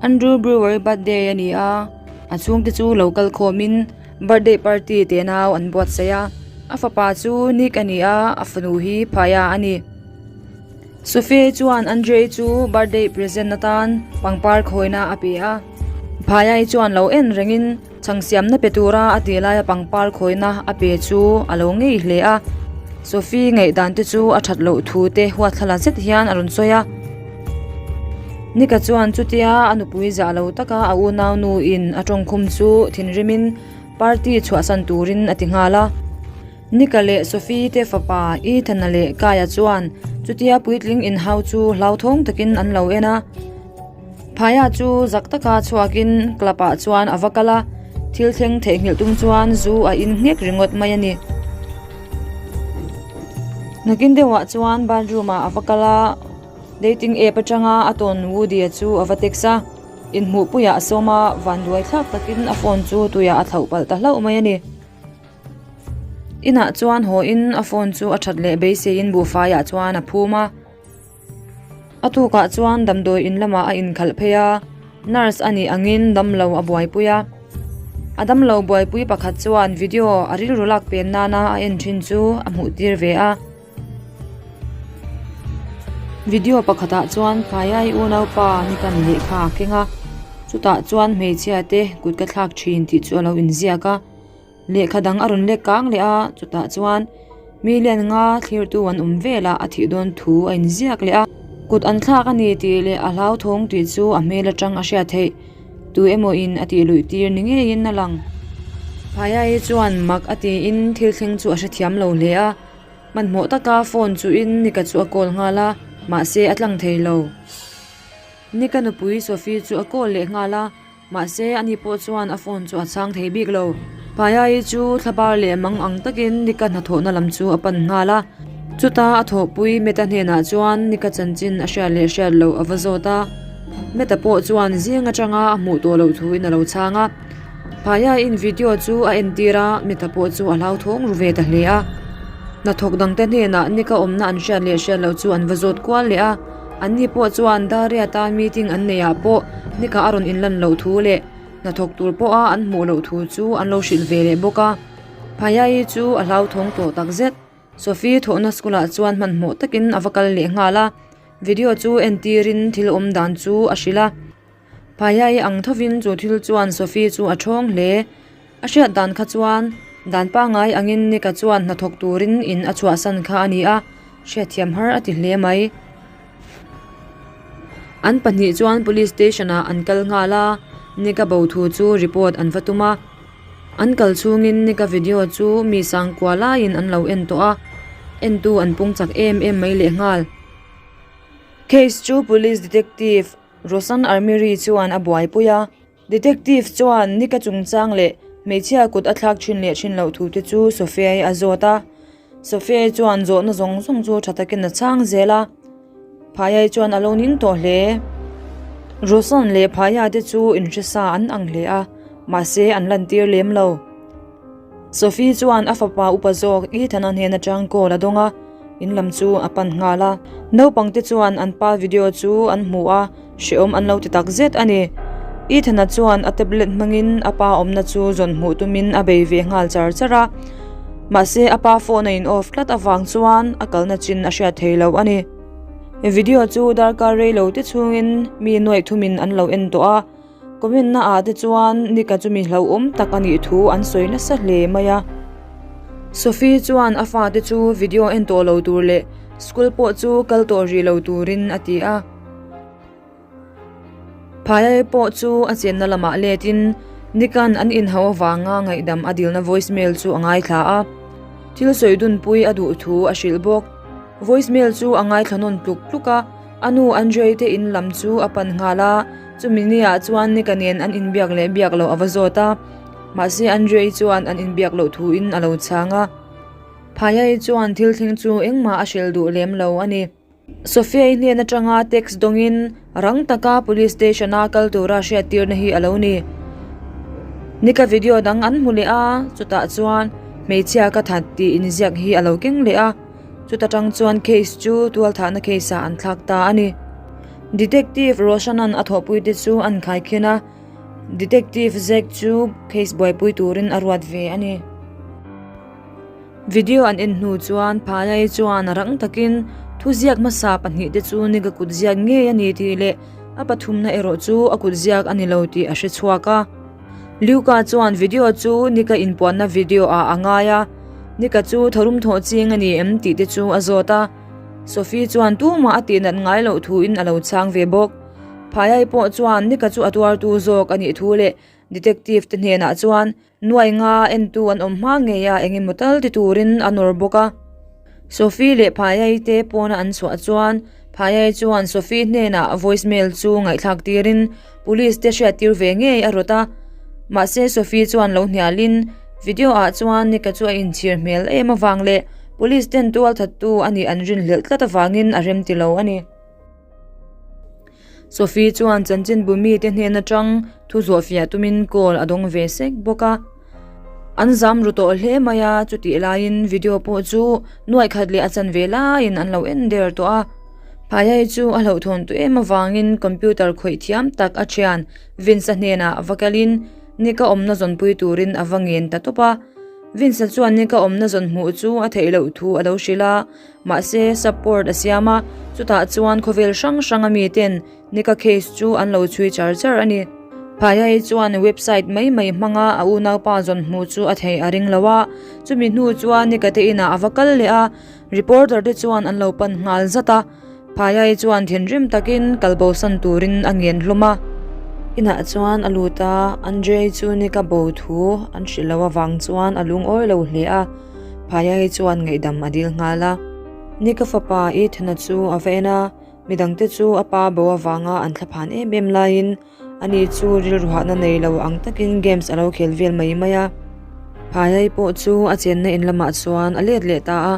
Andrew Brewer birthday a ni a, a chhungte chu lo kal khawmin birthday party te nau an buatsaih a, a fapa chu Nick a ni a, a fanu hi Phaya a ni. Sophie chuan Andrei chu birthday present atan pangpar khawina a pe a, Phaya chuan lo en rengin chhang siamna pe tura a tih laia pangpar khawina a pe chu a lo ngei hle a, Sophie ngaihdan te chu a that loh thu te huathlala zet hian a rawn sawi a. Nika chuan chutia a nupui zah lo taka a unau nu in a tawngkhum chu thinrimin party chhuahsan turin a ti nghal a. Nika leh Sophie te fapa Ethan-a leh Kaya chuan chutia puitling inhau chu hlauthawng takin an lo en a. Phaya chu zak taka chhuakin club ah chuan a va kal a, thil thleng theihnghilh tum chuan zu a in nghek ringawt mai a ni. Nakin deuhah chuan bathroom ah a va kal a, dating app atanga a tawn Woody-a chu a va text a, inhmuhpuiah a sawm a, vanduai thlak takin a phone chu tuiah a thlauh palh ta hlauh mai a ni. Inah chuan haw in a phone chu a that leh beiseiin buhfaiah chuan a phum a. A tukah chuan damdawi in lamah a inkhalh phei a, nurse a nih angin damlo a buaipui a. A damlo buaipui pakhat chuan video a rilru lak pen nana a en thin chu a hmuh tir ve a. Video pakhatah chuan Phaiai unaupa Nikan lehkha a keng a, chutah chuan hmeichhia te kut ka thlak thin tih chu a lo inziak a. Lehkha dang a rawn lek kang leh a, chutah chuan mi lian nga thlirtu an awm velah a thih dawn thu a inziak leh a. Kut an thlak a ni tih leh a hlauthawng tih chu a hmel atang a hriat theih. Tu emaw in a tih luih tir ni ngeiin a lang. Phaiai chuan mak a tiin thil thleng chu a hrethiam lo hle a, hmanhmawh taka phone chuhin Nika chu a call nghal a, mahse a tlang thei lo. Nika nupui Sophie chu a call leh nghal a. Mahse, ani pawh chuan a phone chu a chhang thei bik lo. Phaiai chu thlabar leh mang ang takin Nika hnathawhna lam chu a pan nghal a. Chuta a thawhpui Meta hnenah chuan Nika chanchin a hriat leh hriat loh a va zawt a. Meta pawh chuan zing atanga a hmuh tawh loh thuin a lo chhang a. Phaiaiin video chu a entir a, Meta pawh chu a hlauthawng ru ve ta hle a. Hnathawk dangte hnenah Nika awmna an hriat leh hriat loh chu an va zawt kual leh a. Anni pawh chuan Daria tan meeting an neihah pawh Nika a rawn inlan loh thu leh hnathawk tur pawha an hmuh loh thu chu an lo hrilh ve leh bawk a. Phaiai chu a hlauthawng tawh takzet. Sophie thawhna school ah chuan hmanhmawh takin a va kal leh nghal a, video chu entirin thil awm dan chu a hrilh a. Phaiai ang thovin chu thil chuan Sophie chu a thawng hle. A hriat dan kha chuan dan pangngai angin Nika chuan hnathawk turin in a chhuahsan kha a ni a, hriatthiam har a ti hle mai. An pahnih chuan police station ah an kal nghal a, Nika bo thu chu report an va tum a. An kal chhungin Nika video chu mi sangkua laiin an lo en tawh a, entu an pung chak em em mai lehnghal. Case chu police detective Rosan Armiri chuan a buaipui a. Detective chuan Nika chungchang leh hmeichhia kut a thlak thin leh thin loh thu te chu Sophia-i a zawt a. Sophia-i chuan zawhna zawng zawng chu tha takin a chhang zel a. Phaiai chuan a lo ning tawh hle. Rosan leh Phaia te chu inhresa an ang hle a, mahse an lantir lem lo. Sophie chuan a fapa upa zawk Ethan-a hnen atang call a dawng a, in lam chu a pan nghal a. Naupangte chuan an pa video chu an hmu a, hrehawm an lo ti tak zet a ni. Ethan-a chuan a tablet hmangin a pa awmna chu zawn hmuh tumin a bei ve nghal char char a, mahse a pa phone a in off tlat avang chuan a kalna chin a hriat thei lo a ni. Video chu darkar rei lo te chhungin mi nuaih thumin an lo en tawh a. Comment na ah te chuan Nika chu mi hlauhawm tak a nih thu an sawi nasa hle mai a. Sophie chuan a fate chu video en tawh lo tur leh school pawh chu kal tawh rih lo turin a ti a. Phaiai pawh chu a chenna lamah letin Nika'n an inhauh avanga ngaihdam a dilna voicemail chu a ngaithla a. Thil sawi dunpui a duh thu a hrilh bawk. Voicemail chu a ngaithla nawn tluk tluk a. A nu Andrei te in lam chu a pan nghal a, chumi niah chuan Nika nen an inbiak leh biak loh a va zawt a, mahse Andrei chuan an inbiak loh thuin a lo chhang a. Phaiai chuan thil thleng chu engmah a hrilh duh lem lo a ni. Sophia-i hnen atanga text dawngin rang taka police station-a kal tura hriattirna hi a lo ni. Nika video dang an hmu leh a, chutah chuan hmeichhia ka that tih inziak hi a lo keng leh a. Chuta tang chuan case chu tualthahna case ah an thlak ta a ni. Detective Roshan-a'n a thawhpuite chu an khaikhin a, Detective Zack chu case buaipui turin a ruat ve a ni. Video an en hnu chuan Phalai chuan rang takin thuziak hmasa pahnihte chu Nick-a kutziak ngei a ni tih leh a pathumna erawh chu a kutziak a ni lo tih a hre chhuak a. Luca chuan video chu Nick-a inpuanna video ah a ngai a, Nick-a chu tharum thawh ching a ni em tih te chu a zawt a. Sophie chuan tumah a tihnat ngai loh thuin a lo chhang ve bawk. Phaiai pawh chuan Nick-a chu a tuartu zawk a nih thu leh detective te hnenah chuan Nuai nga entu an awm hma ngei a eng emaw tal ti turin a nawr bawk a. Sophie leh Phaiai te pawna an chhuah chuan Phaiai chuan Sophie hnenah voice mail chu ngaihthlak tirin police te hriattir ve ngei a rawt a. Mahse Sophie chuan lo hnialin video ah chuan Nick-a chu a inchhir hmel em avang leh police ten tualthattu a nih an rinhlelh tlat avangin a remti lo a ni. Sophie chuan chanchinbu mite hnen atang thu zawhfiah tumin call a dawng ve sek bawk a. An zam ru tawh hle mai a, chutih laiin video pawh chu nuaih khat leh a chanve laiin an lo en der tawh a. Phaiai chu a hlauhthawn tawh em avangin computer khawih thiam tak a thian Vince-a hnenah va kalin Nick-a awmna zawnpui turin a va ngen ta tawp a. Vince-a chuan Nick-a awmna zawn hmuh chu a theih loh thu a lo hrilh a. Mahse, support a siam a, chutah chuan khawvel hrang hranga miten Nika case chu an lo chhui char char a ni. Phaiai chuan website mai mai hmanga a unaupa zawn hmuh chu a theih a ring lo a, chumi hnu chuan Nika te inah a va kal leh a, reporter te chuan an lo pan nghal zat a. Phaiai chuan thinrim takin kalbosan turin a ngen hlawm a. Inah chuan a lut a, Andrei chu Nika bo thu an hrilh loh avang chuan a lungawi lo hle a. Phaiai chuan ngaihdam a dil nghal a. Nika fapa Ethana chu a va en a, midangte chu a pa bo avanga an thlaphan em em laiin ani chu rilruhahna nei lo ang takin games a lo khel vel mai mai a. Phaiai pawh chu a chenna in lamah chuan a let leh ta a.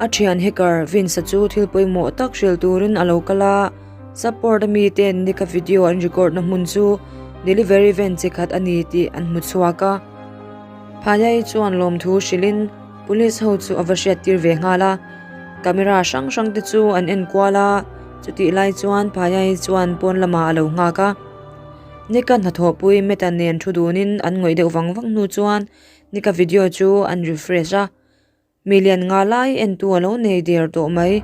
A thian hacker Vince-a chu thil pawimawh tak hrilh turin a lo kal a, support a miten Nick-a video an record na hmun chu delivery van chi khat a ni tih an hmu chhuak a. Phaiai chuan lawmthu hrilhin police ho chu a va hriattir ve nghal a, camera hrang hrang te chu an en kual a, chutih lai chuan Phaiai chuan pawn lamah a lo nghak a. Nick-a hnathawhpui Matt-a nen thu dunin an ngawih deuh vang vang hnu chuan Nika video chu an refresh a, million nga lai entu a lo nei der tawh mai.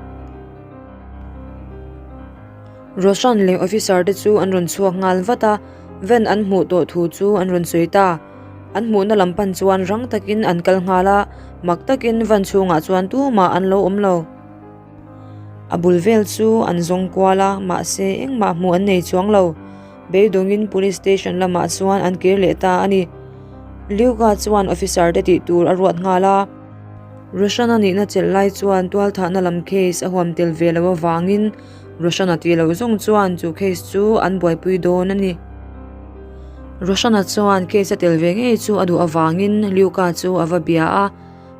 Roshan leh officer te chu an rawn chhuak nghal vat a, van an hmuh tawh thu chu an rawn sawi ta. An hmuhna lam pan chuan rang takin an kal nghal a, mak takin van chhungah chuan tumah an lo awm lo. A bul vel chu an zawng kual a, mahse engmah hmuh an nei chuang lo. Beidawngin Police Station lamah chuan an kir leh ta a ni. Liuka chuan officer te tih tur a ruat nghal a. Roshan-a nihna chelh lai chuan tualthahna lam case a huam tel ve loh avangin Roshan-a tih loh zawng chuan chu case chu an buaipui dawn a ni. Roshan-a chuan case a tel ve ngei chu a duh avangin Liuka chu a va bia a,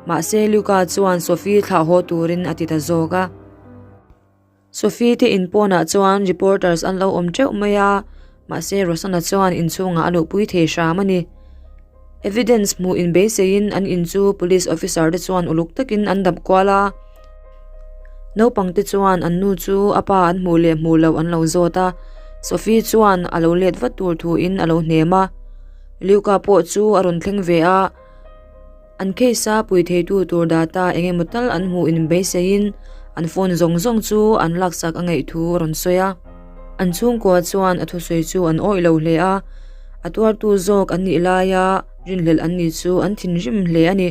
mahse Liuka chuan Sophie thlah haw turin a ti ta zawk a. Sophie te in pawnah chuan reporters an lo awm teuh mai a, mahse Rosana chuan inchhungah a luhpui thei hram a ni. Evidence hmuh in beiseiin an in chu police officer te chuan uluk takin an dap kual a. Naupang te chuan an nu chu a pa an hmuh leh hmuh loh an lo zawt a, Sophie chuan a lo let vat tur thuin a lo hnem a. Luca pawh chu a rawn thleng ve a. An case a pui theitu tur data eng emaw tal an hmuh in beiseiin an phone zawng zawng chu an laksak a ngaih thu a rawn sawi a. An chhungkua chuan a thusawi chu an awih lo hle a, a tuartu zawk an nih laia rinhlelh an ni chu an thinrim hle a ni.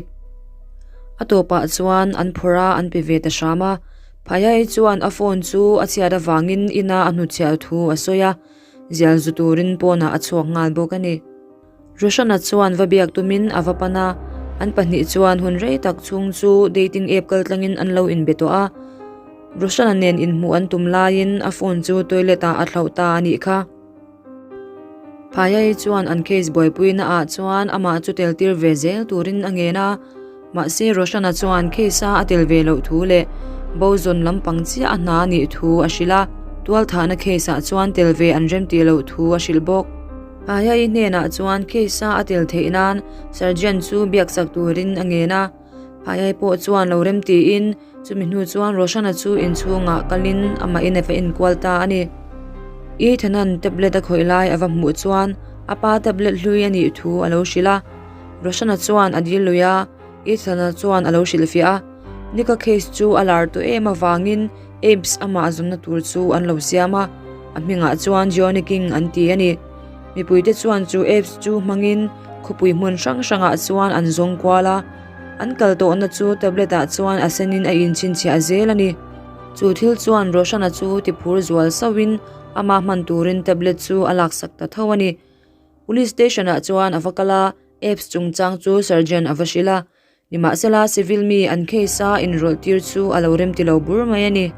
A tawpah chuan an phawrh a, an pe ve ta hram a. Phaiai chuan a phone chu a chhiat avangin ina a hnutchhiah thu a sawi a, zial zu turin pawnah a chhuak nghal bawk a ni. Roshana chuan va biak tumin a va pan a, an pahnih chuan hun rei tak chhung chu dating app kaltlangin an lo inbe tawh a. Roshana nen inhmuh an tum laiin a phone chu toilet ah a thlauh ta a nih kha. Phaiai chuan an case buaipuina ah chuan amah chu tel tir ve zel turin a ngen a. Mahse Roshana chuan case a a tel ve loh thu leh bo zawn lampang chiah a hna a nih thu a hrilh a, tualthahna case ah chuan tel ve an remtih loh thu a hrilh bawk. Phaiai hnenah chuan case a a tel theih nan Sergeant chu biaksak turin a ngen a. Phaiai pawh chuan lo rem tiin chumi hnu chuan Roshan-a chu inchhungah kalin amahin a va inkual ta a ni. Ethan-a'n tablet a khawih lai a va hmuh chuan a pa tablet hlui a nih thu a lo hrilh a. Roshan-a chuan a dil lui a, Ethan-a chuan a lo hrilhfiah a. Nika case chu a lar tawh em avangin Apes amah zawnna tur chu an lo siam a, a hmingah chuan Johnny King an ti a ni. Mipuite chuan chu apps chu hmangin khawpui hmun hrang hrangah chuan an zawng kual a, an kal tawhna chu tablet ah chuan a senin a inchhinchhiah zel a ni. Chu thil chuan Roshan-a chu tiphur zual sauhin amah hman turin tablet chu a laksak ta tho a ni. Police station ah chuan a va kal a, apps chungchang chu sergeant a va hrilh a. Nimahsela, civil mi an case a inrawlh tir chu a lo remti lo bur mai a ni.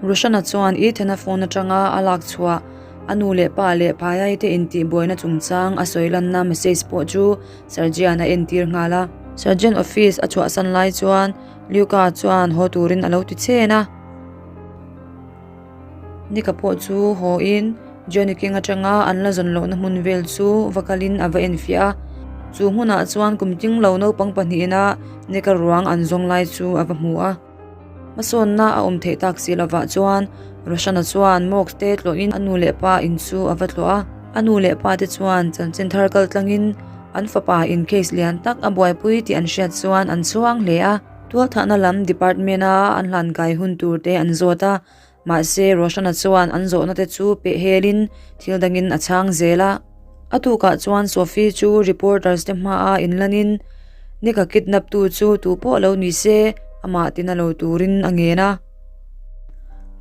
Roshana chuan Ethan-a phone atanga a lak chhuah a nu leh pa leh Phaiai te intihbuaina chungchang a sawi lanna message pawh chu Sergeant a entir nghal a. Sergeant office a chhuahsan lai chuan Luca chuan haw turin a lo ti chhen a. Nika pawh chu haw in Johnny King atanga an la zawn lohna hmun vel chu va kalin a va enfiah a. Chu hmunah chuan kum ting lo naupang pahnihin a Nika ruang an zawng lai chu a va hmu a. Hmasawnna a awm theih tak si lovah chuan Roshana chuan Mox te tlawhin a nu leh pa in chu a va tlawh a. A nu leh pa te chuan chanchin thar kal tlangin an fapa in case lian tak a buaipui tih an hriat chuan an chhuang hle a. Tualthahna lam department a an hlan kai hun tur te an zawt a, mahse Roshana chuan an zawhna te chu peh helin thil dangin a chhang zel a. A tukah chuan Sophie chu reporters te hmaah inlanin Nick-a kidnap tu chu tu pawh lo ni se amah tina lo turin a ngen a.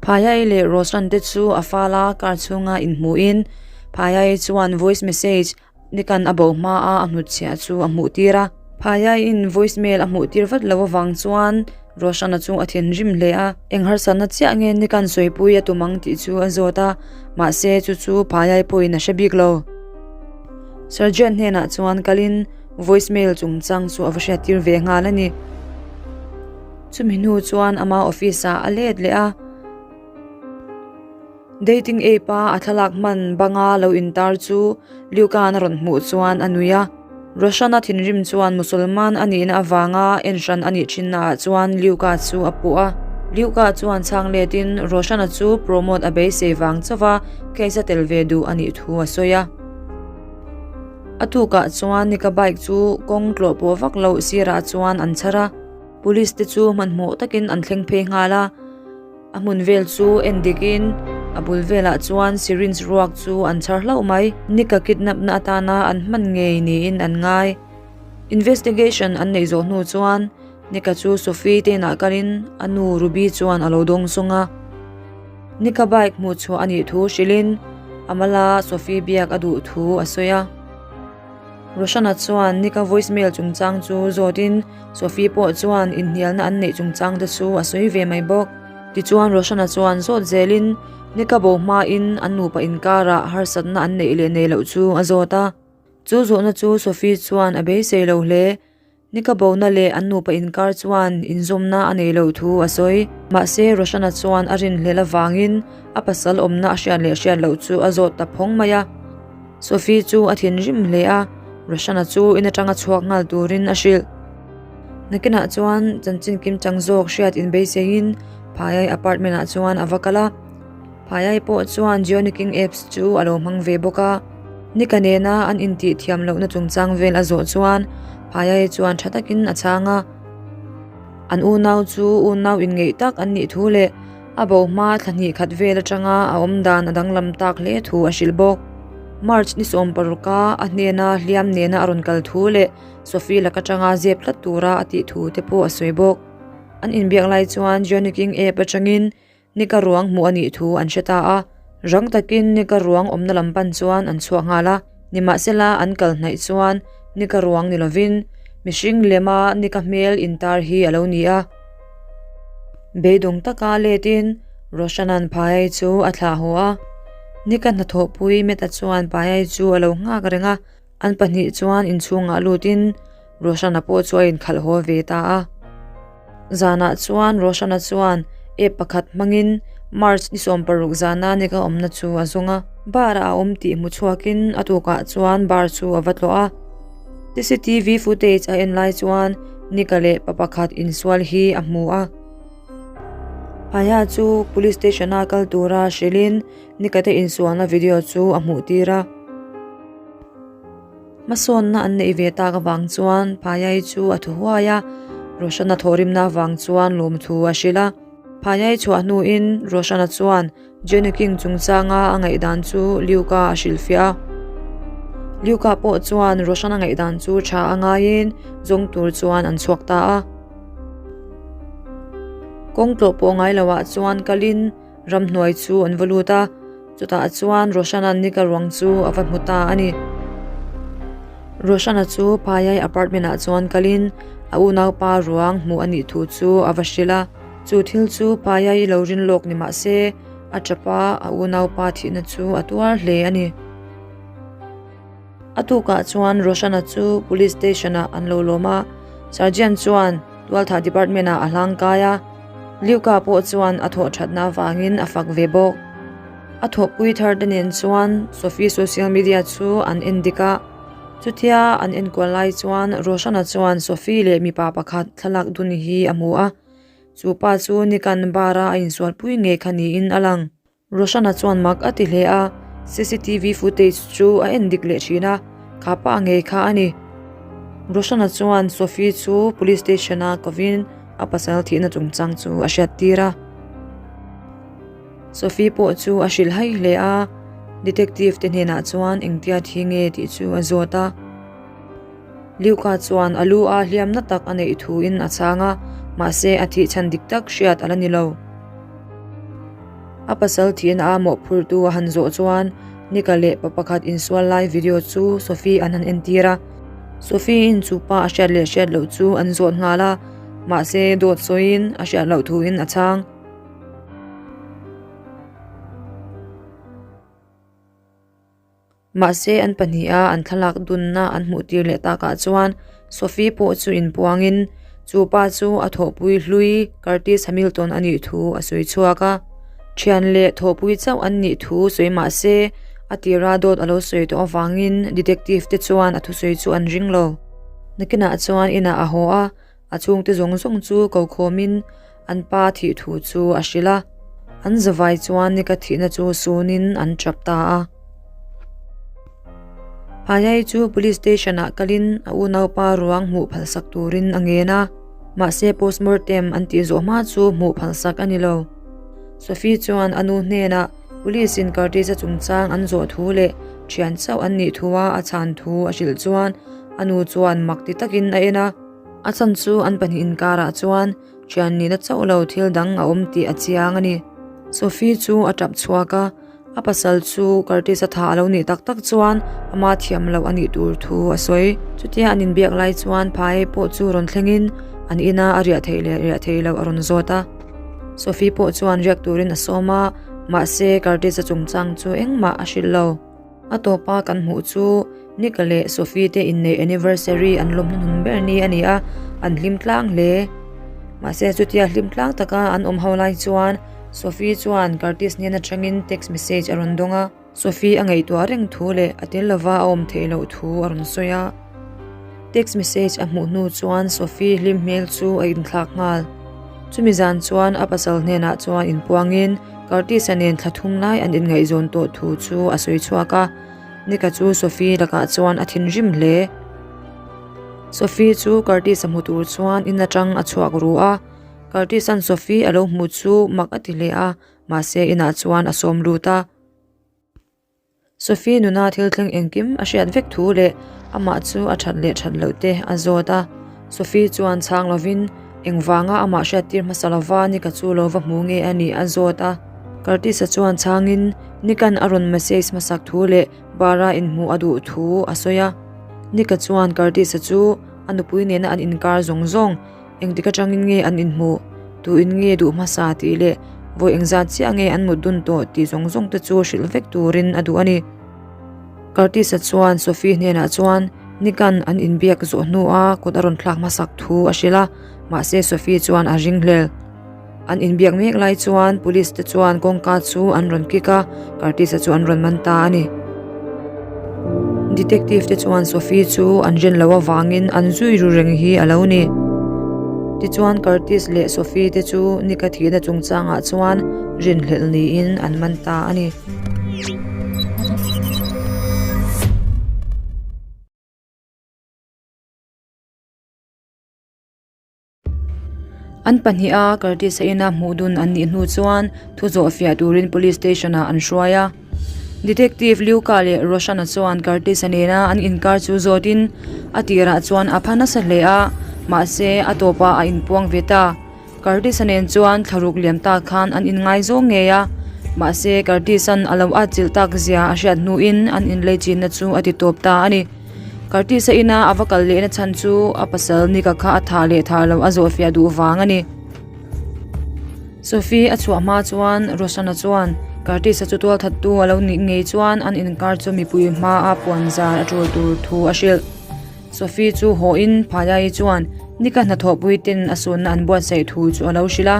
Phaiai leh Roshan te chu a fala car chhunga inhmuhin Phaiai chuan voice message Nikan a bo hma a a hnutchhiah chu a hmuh tir a. Phaiaiin voice mail a hmuh tir vat lo avang chuan Roshana chu a thinrim hle a. Eng harsatna chiah nge Nikan sawipui a tum ang tih chu a zawt a, mahse chu chu Phaiai pawhin a hre bik lo. Sergeant hnenah chuan kalin voice mail chungchang chu a va hriattir ve nghal a ni. Chumi hnu chuan ama office ah a let leh a. Dating app a a thlalak hman banga lo intar chu Luca-a'n a rawn hmuh chuan a nui a. Roshan-a thinrim chuan Musulman a nihna avanga en hran a nih thinnaah chuan Luca chu a puh a. Luca chuan chhang letin Roshan-a chu promote a beisei vang chauh a, case a tel ve duh a nih thu a sawi a. A tukah chuan Nika bike chu kawng tlawh pawh vak loh sirah chuan an chhar a. Police te chu hmanhmawh takin an thleng phei nghal a. A hmun vel chu en dikin a bul velah chuan syringe ruak chu an chhar hlauh mai. Nika kidnap na atana an hman ngei niin an ngai. Investigation an neih zawh hnu chuan Nika chu Sophie te inah kalin a nu Ruby chuan a lo dawng sawng a. Nika bike hmuh chhuah a nih thu hrilhin a mala Sophie biak a duh thu a sawi a. Roshana chuan Nika voice mail chungchang chu zawtin Sophie pawh chuan inhnialna an neih chungchang te chu a sawi ve mai bawk. Tichuan Roshana chuan zawt zelin Nika bo hmain an nupa inkarah harsatna an neih leh nei loh chu a zawt a. Chu zawhna chu Sophie chuan a beisei lo hle. Nika bona leh an nupa inkar chuan inzawmna a nei loh thu a sawi. Mahse, Roshana chuan a rinhlelh avangin a pasal awmna a hriat leh hriat loh chu a zawt ta phawng mai a. Sophie chu a thinrim hle a, Roshana chu in atanga chhuak nghal turin a hrilh. Nakinah chuan chanchin kimchang zawk hriat inbeiseiin Phaiai apartment ah chuan a va kal a. Phaiai pawh chuan Johnny King apps chu a lo hmang ve bawk a. Nika nena an intih thiam lohna chungchang vel a zawh chuan Phaiai chuan tha takin a chhang a. An unau chu unau inngeih tak an nih thu leh a bo hma thla hnih khat vel atanga a awm dan a danglam tak hle thu a hrilh bawk. March ni 16 a hnena hliam nena a rawn kal thu leh Sophie lak atanga zep tlat tura a tih thu te pawh a sawi bawk. An inbiak lai chuan Johnny King app atangin Nika ruang hmuh a nih thu an hre ta a, rang takin Nika ruang awmna lam pan chuan an chhuak nghal a, nimahsela an kal hnaih chuan Nika ruang ni lovin mihring lema Nika hmel intar hi a lo ni a. Beidawng taka letin Roshanan Phaiai chu a thlah haw a, Nika hnathawhpui Meta chuan Phaiai chu a lo nghak reng a, An pahnih chuan inchhungah lutin Roshana pawh chu a inkhalh haw ve ta a. Zanah chuan Roshana chuan app pakhat hmangin March ni 16 zana nika awmna chu a zawng a. Bar ah a awm tih hmu chhuakin a tukah chuan bar chu a va tlawh a. CCTV footage a en lai chuan Nika leh pa pakhat insual hi a hmu a. Phaya chu police station-a kal tura hrilhin Nika te insualna video chu a hmuh tir a. Hmasawnna an neih ve tak avang chuan Phayai chu a thu huai a, Roshan-a thawhrimna avang chuan lawmthu a hrilh a. Phayai chhuah hnuin Roshan-a chuan Jenny King chungchanga a ngaihdan chu Luke-a a hrilhfiah a. Luke-a pawh chuan Roshan-a ngaihdan chu tha a ngaiin zawng tur chuan an chhuak ta a. Kawng tlawh pawh ngai loah chuan kalin ramhnuai chu an va lut a, chutah chuan Roshan-a nika ruang chu a va hmu ta a ni. Roshan-a chu Phaiai apartment-ah chuan kalin a unaupa ruang hmuh a nih thu chu a va hrilh a. Chu thil chu Paya i lo rin lawk ni mah se, a tap a, a unaupa thihna chu a tuar hle a ni. A tukah chuan Roshana chu Police Station-ah an lo lawm a, Sergeant chuan Tualthah Department-ah a hlang kai a, Luca pawh chuan a thawh thatna avangin a fak ve bawk. A thawhpui thar te nen chuan Sophie social media chu an en dik a, chutia an enkual lai chuan Roshana chuan Sophie leh mipa pakhat thlalak dun hi a hmu a. Chu pa chu Nikan bar-a a insualpui ngei kha niin a lang. Roshana chuan mak a ti hle a, cctv footage chu a en dik leh thin a, kha pa ngei kha a ni. Roshana chuan Sophie chu police station-a kovin a pasal thihna chungchang chu a hriattir a. Sophie pawh chu a hrilh hai hle a, detective te hnenah chuan engtia thi nge tih chu a zawt a. Luca chuan a lu a hliamna tak a neih thuin a chhang a, mahse a thih chhan dik tak hriat a la ni lo. A pasal thihna a mawhphurtu a han zawh chuan Nika leh pa pakhat insual lai video chu Sophie an han entir a. Sophie-in chu pa a hriat leh hriat loh chu an zawt nghal a, mahse dawt sawiin a hriat loh thuin a chhang. Mahse an pahniha an thlalak dunna an hmuh tir leh takah chuan Sophie pawh chu inpuangin chu pa chu a thawhpui hlui Curtis Hamilton a nih thu a sawi chhuak a. Thian leh thawhpui chauh an nih thu sawi mah se a tira dawt a lo sawi tawh avangin detective te chuan a thusawi chu an ring lo. Nakinah chuan inah a haw a, A chhungte zawng zawng chu ko khawmin an pa thih thu chu a hrilh a, an zavai chuan nika thihna chu sunin an tap ta a. Phaiai chu police station ah kalin a unaupa ruang hmuh phalsak turin a ngen a, mahse postmortem an tih zawh hma chu hmuh phalsak a ni lo. Sophie chuan a nu hnenah police in Curtis-a chungchang an zawh thu leh thian chauh an nih thua a chhan thu a hrilh chuan a nu chuan mak ti takin a en a. A chhan chu an pahnih inkarah chuan thian nihna chauh lo thil dang a awm tih a chiang a ni. Sophie chu a tap chhuak a, a pasal chu Curtis-a tha a lo nih tak tak chuan ama thiam loh a nih tur thu a sawi. Chutia an inbiak lai chuan Phae pawh chu rawn thlengin an ina a riah theih leh riah theih loh a rawn zawt a. Sophie pawh chuan riak turin a sawm a, mahse Curtis-a chungchang chu engmah a hrilh lo. A tawpa kan hmuh chu Nika leh Sophie te inneih anniversary an lawm hnuhnun ber ni a ni a, an hlim tlang hle. Mahse chutia hlim tlang taka an awm ho lai chuan Sophie chuan Curtis hnen atangin text message a rawn dawng a. Sophie a ngaihtuah reng thu leh a tel lova a awm theih loh thu a rawn sawi a. Text message a hmuh hnu chuan Sophie hlim hmel chu a inthlak nghal. Chumi zan chuan a pasal hnenah chuan inpuangin Curtis-a nen thla thum lai an inngaihzawn tawh thu chu a sawi chhuak a, Nika chu Sophie lakah chuan a thinrim hle. Sophie chu Curtis-a hmu tur chuan in atang a chhuak ru a, Curtis-a'n Sophie a lo hmuh chu mak a ti hle a, mahse inah chuan a sawm lut a. Sophie nuna thil thleng engkim a hriat vek thu leh amah chu a that leh that loh te a zawt a. Sophie chuan chhang lovin engvanga amah hriattir hmasa lova Nika chu lo va hmu nge a nih a zawt a. Curtis-a chuan chhangin Nika'n a rawn message hmasak thu leh bar-a inhmuh a duh thu a sawi a. Nika chuan Curtis-a chu a nupui nena an inkar zawng zawng Engtik atangin nge an inhmuh? Tu in nge duh hmasa tih leh vawi engzat chiah nge an mut dun tawh tih zawng zawng te chu hrilh vek turin a duh a ni. Curtis-a chuan Sophie hnenah chuan Nick-a'n an inbiak zawh hnua kut a rawn thlak hmasak thu a hrilh a, mahse Sophie chuan a ringhlel. An inbiak mek lai chuan police te chuan kawngka chu an rawn kik a, Curtis-a chu an rawn man ta a ni. Detective te chuan Sophie chu an rin loh avangin an zui ru reng hi a lo ni. Tichuan Curtis leh Sophie te chu Nick-a thihna chungchangah chuan rinhlelh niin an man ta a ni. An pahniha Curtis-a ina hmuh dun an nih hnu chuan thu zawh fiah turin Police Station-ah an hruai a. Detective Luca leh Roshan-a chuan Curtis-a nena an inkar chu zawtin a tirah chuan a pha nasa hle a, mahse a tawpah a inpuang ve ta. Curtis-a nen chuan thlaruk liam tak khan an inngaizawng ngei a, mahse Curtis-a'n a lo atchilh tak zia a hriat hnuin an inleichinna chu a ti tawp ta a ni. Curtis-a ina a va kal lehna chhan chu a pasal Nick-a kha a thah leh thah loh a zawhfiah duh vang a ni. Sophie a chhuah hma chuan Roshan-a chuan Curtis-a chu tualthattu a lo nih ngei chuan an inkar chu mipui hmaa puan zar a tul tur thu a hrilh. Sophie chu hawhin Phaiai chuan Nick-a hnathawhpui ten a sunna an buatsaih thu chu a lo hrilh a.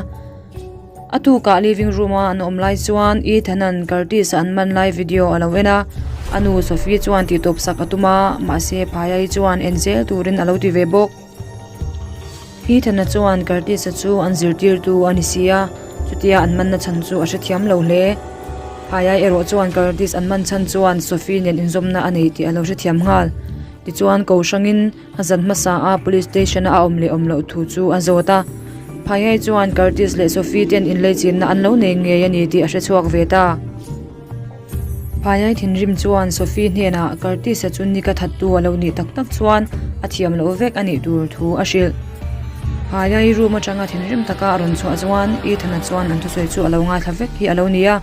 A tukah living room-a an awm lai chuan Ethan-a'n Curtis-a an man lai video a lo en a, a nu Sophie chuan tihtawp sak a tum a, mahse Phaiai chuan en zel turin a lo ti ve bawk. Ethan-a chuan Curtis-a chu an zirtirtu a ni si a, chutia an manna chhan chu a hrethiam lo hle. Phaiai erawh chuan Curtis an man chhan chuan Sophie nen inzawmna a nei tih a lo hrethiam nghal. Tichuan ko hrangin a zan hmasa a police station-a a awm leh awm loh thu chu a zawt a. Phaiai chuan Curtis leh Sophie ten inleichinna an lo nei ngei a ni tih a hrechhuak ve ta. Phaiai thinrim chuan Sophie hnenah Curtis-a chu Nick-a thattu a lo nih tak tak chuan a thiam loh vek a nih tur thu a hrilh. Phaiai room atanga thinrim taka a rawn chhuah chuan Ethan-a chuan an thusawi chu a lo ngaithla vek hi a lo ni a.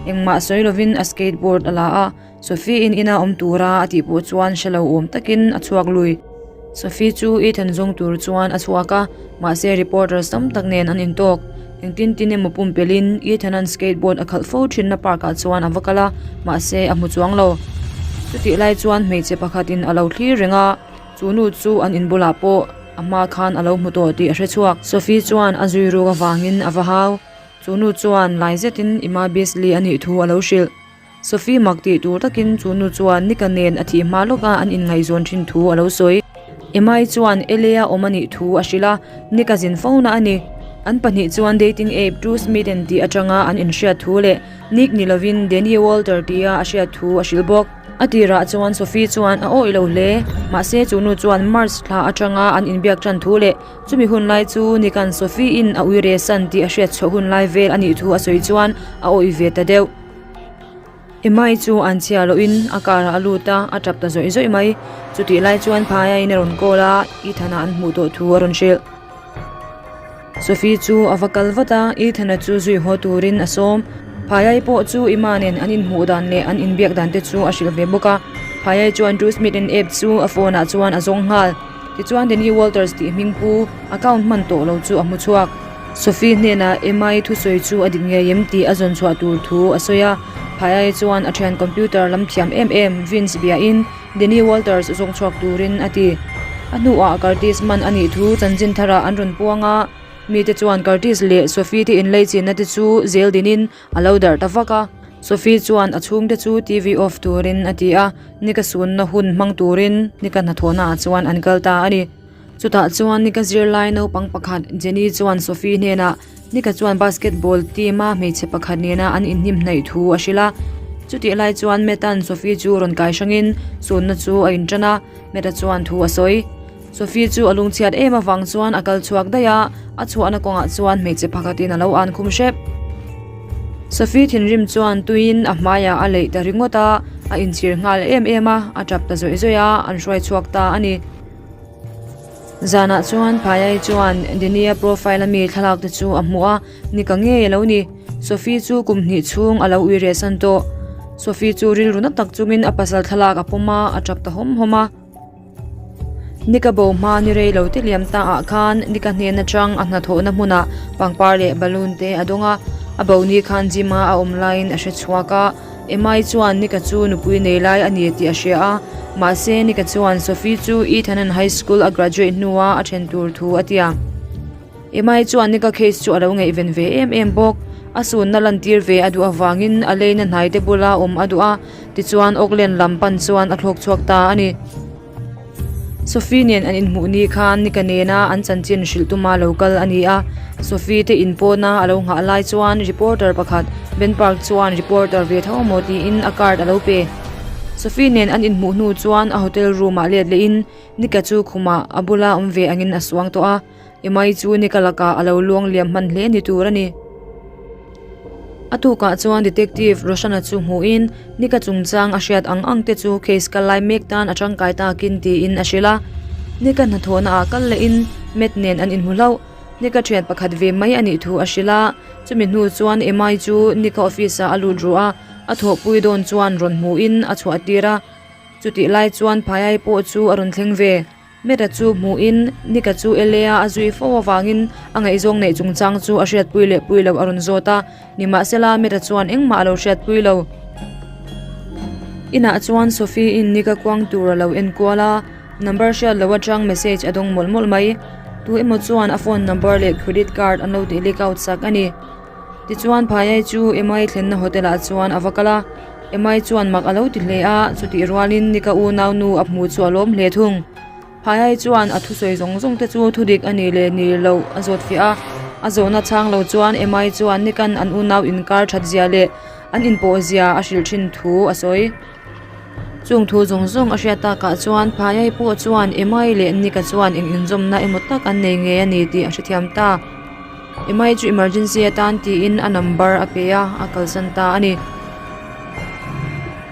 Engmah sawi lovin a skateboard a la a, Sophie-in ina awm tura a tih pawh chuan hre lo awm takin a chhuak lui. Sophie chu Ethan zawng tur chuan a chhuak a, mahse reporters tam tak nen an intawk. Engtin tin emaw pumpelhin Ethan-a'n skateboard a khalh fo thinna park ah chuan a va kal a, mahse a hmu chuang lo. Chutih lai chuan hmeichhe pakhatin a lo thlir reng a, chu nu chu an inbulah pawh a hma khan a lo hmu tawh tih a hre chhuak. Sophie chuan a zui ruk avangin a va hau. Chu nu chuan lai zetin Emma Beasley a nih thu a lo hrilh. Sophie mak tih tur takin chu nu chuan Nika nen a thih hma lawka an inngaihzawn thin thu a lo sawi. Emma-i chuan LA-a awm a nih thu a hrilh a, Nika zin fo na a ni. An pahnih chuan dating app True Smitten tih atanga an inhriat thu leh Nick ni lovin Danny Walter tia a hriat thu a hrilh bawk. A tirah chuan Sophie chuan a awih lo hle, mahse chu nu chuan March thla atanga an inbiak tan thu leh chumi hun lai chu Nika'n Sophie-in a uire san tih a hriat chhuah hun lai vel a nih thu a sawi chuan a awih ve ta deuh. Emma-i chu an chhia lohin a car ah a lut a, a tap ta zawih zawih mai. Chutih lai chuan Phaiain a rawn call a, Ethan-a an hmuh tawh thu a rawn hrilh. Sophie chu a va kal vat a, Ethan-a chu zui haw turin a sawm. Phaiai pawh chu Emma nen an inhmuh dan leh an inbiak dan te chu a hrilh ve bawk a. Phaiai chuan Drew Smith and app chu a phone ah chuan a zawng nghal. Tichuan Danny Walters tih hming pu account hman tawh lo chu a hmu chhuak. Sophie hnenah Emma-i thusawi chu a dik ngei em tih a zawn chhuah tur thu a sawi a. Phaiai chuan a thian computer lam thiam em em Vince biahin Danny Walters zawng chhuak turin a ti. A hnuah Curtis man a nih thu chanchin tharah an rawn puang a. Mite chuan Curtis leh Sophie te inleichinna te chu zel dinin a lo darh ta vak a. Sophie chuan a chhungte chu TV off turin a ti a, nika sunna hun hmang turin nika hnathawhna ah chuan an kal ta a ni. Chutah chuan nika zirlai naupang pakhat Jenny chuan Sophie hnenah nika chuan basketball team a hmeichhe pakhat nena an inhnim hnaih thu a hrilh a. Chutih lai chuan Matt-a'n Sophie chu rawn kai hrangin sunna chu a intan a, Matt-a chuan thu a sawi. Sophie chu a lungchhiat em avang chuan a kal chhuak daih a, a chhuahna kawngah chuan hmeichhe pakhatin a lo an khum hrep. Sophie thinrim chuan tuiin a hmaiah a leih ta ringawt a, a inchhir nghal em em a, a tap ta zawih zawih a, an hruai chhuak ta a ni. Zanah chuan Phaiai chuan Denia profile ami thlalak te chu a hmuh a, ni ka ngei a lo ni. Sophie chu kum hnih chhung a lo ui reh san tawh. Sophie chu rilru na tak chungin a pasal thlalak a pawm a, a tap ta hawm hawm a. Nika bo hma ni rei lo te liam ta ah khan Nika hnen atang a hnathawhna hmunah pangpar leh balloon te a dawng a, a bo ni khan gym a a awm laiin a hre chhuak a, Emma-i chuan Nika chu nupui nei lai a ni tih a hria a, mahse Nika chuan Sophie chu Ethan-a'n high school a graduate hnua a then tur thu a ti a. Emma-i chuan Nika case chu a lo ngaihven ve em em bawk, a sunna lantir ve a duh avangin a leina hnai te bula awm a duh a, Tichuan Auckland lam pan chuan a thlawk chhuak ta a ni. Sophie nen an inhmuh ni khan Nika nena an chanchin hrilh tuma lo kal a ni a. Sophie te inpawna a lo nghah lai chuan reporter pakhat Ben Park chuan reporter ve tho maw tiin a card a lo pe. Sophie nen an inhmuh hnu chuan a hotel room ah let lehin Nika chu khumah a bula awm ve angin a suang tawh a. Emai chu Nika lakah a lo luang liam hman hle ni tur a ni. A tukah chuan Detective Roshana chu hmuhin Nika chungchang a hriat ang ang te chu case kal lai mek tan a tangkai takin tiin a hrilh a. Nika hnathawhna ah kal lehin Matt nen an inhmu hlauh. Nika thian pakhat ve mai a nih thu a hrilh a. Chumi hnu chuan Emai chu Nika office ah a lut ruh a, a thawhpui dawn chuan rawn hmuhin a chhuah tir a. Chutih lai chuan Phaiai pawh chu a rawn thleng ve. Meta chu hmuhin Nika chu Elea a zui fo avangin a ngaihzawng neih chungchang chu a hriatpui leh pui loh a rawn zawt a, nimahsela Meta chuan engmah a lo hriatpui lo. Inah chuan Sophie-in Nika kuang tur a lo en kual a, number hriat loh atang message a dawng mawlh mawlh mai. Tu emaw chuan a phone number leh credit card an lo tih leak out sak a ni. Tichuan Phaiai chu Emai thlenna hotel ah chuan a va kal a, Emai chuan mak a lo ti hle a, chutih rualin Nika unau nu a hmu chu a lawm hle thung. Phaiai chuan a thusawi zawng zawng te chu thudik a nih leh ni loh a zawt fiah a, a zawhna chhang lo chuan Emai chuan Nika'n an unau inkar that zia leh an inpawh zia a hrilh thin thu a sawi. Chung thu zawng zawng a hriat takah chuan Phaiai pawh chuan Emai leh Nika chuan eng inzawmna emaw tak an nei ngei a ni tih a hrethiam ta. Emai chu emergency atan tiin a number a pe a, a kalsan ta a ni.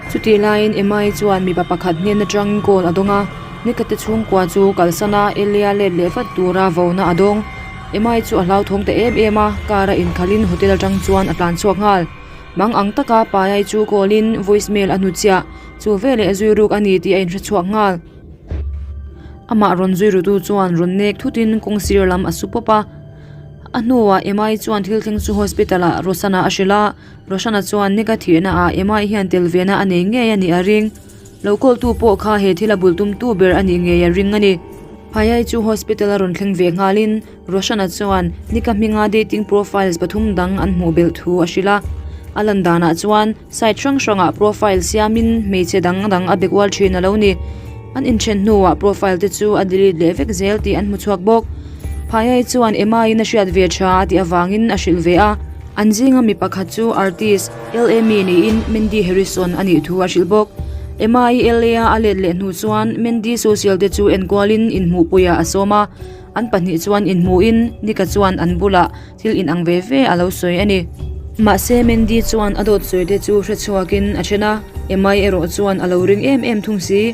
Chutih laiin Emai chuan mipa pakhat hnen atangin call a dawng a, Nika te chhungkua chu kalsan a, Elia let leh vat tura vona a dawng. Emai chu a hlauthawng ta em em a, car a inkhalhin hotel atang chuan a tlan chhuak nghal. Mang ang taka Paiai chu call in voice mail a hnuchhiah, chu veleh zui ruk a ni tih a inhre chhuak nghal. Amah rawn zui rutu chuan rawn nek thutin kawng sir lam a su pawp a. A hnuah Emai chuan thil thleng chu hospital ah Rosana a hrilh a, Rosana chuan Nika thihna ah Emai hian tel vena a nei ngei a nih a ring. Lo call tu pawh kha he thil a bul tumtu ber a nih ngei a ring a ni. Phaiai chu hospital a rawn thleng ve nghalin Roshana chuan Nika hminga dating profiles pathum dang an hmuh belh thu a hrilh a. A lan danah chuan site hrang hrangah profile siamin hmeichhe dang dang a be kual thin a lo ni. An inthen hnuah profile te chu a delete leh vek zel tih an hmu chhuak bawk. Phaiai chuan Emma-in a hriat ve tha a tih avangin a hrilh ve a. An zinga mi pakhat chu artist LA mi niin Mandy Harrison a nih thu a hrilh bawk. Emma-i LA-a a let leh hnu chuan Mandy social te chu enkualin inhmuhpuiah a sawm a. An pahnih chuan inhmuhin Nika chuan an bulah thil inang ve ve a lo sawi a ni. Mahse Mandy chuan a dawt sawi te chu hre chhuakin a then a, Emai erawh chuan a lo ring em em thung si.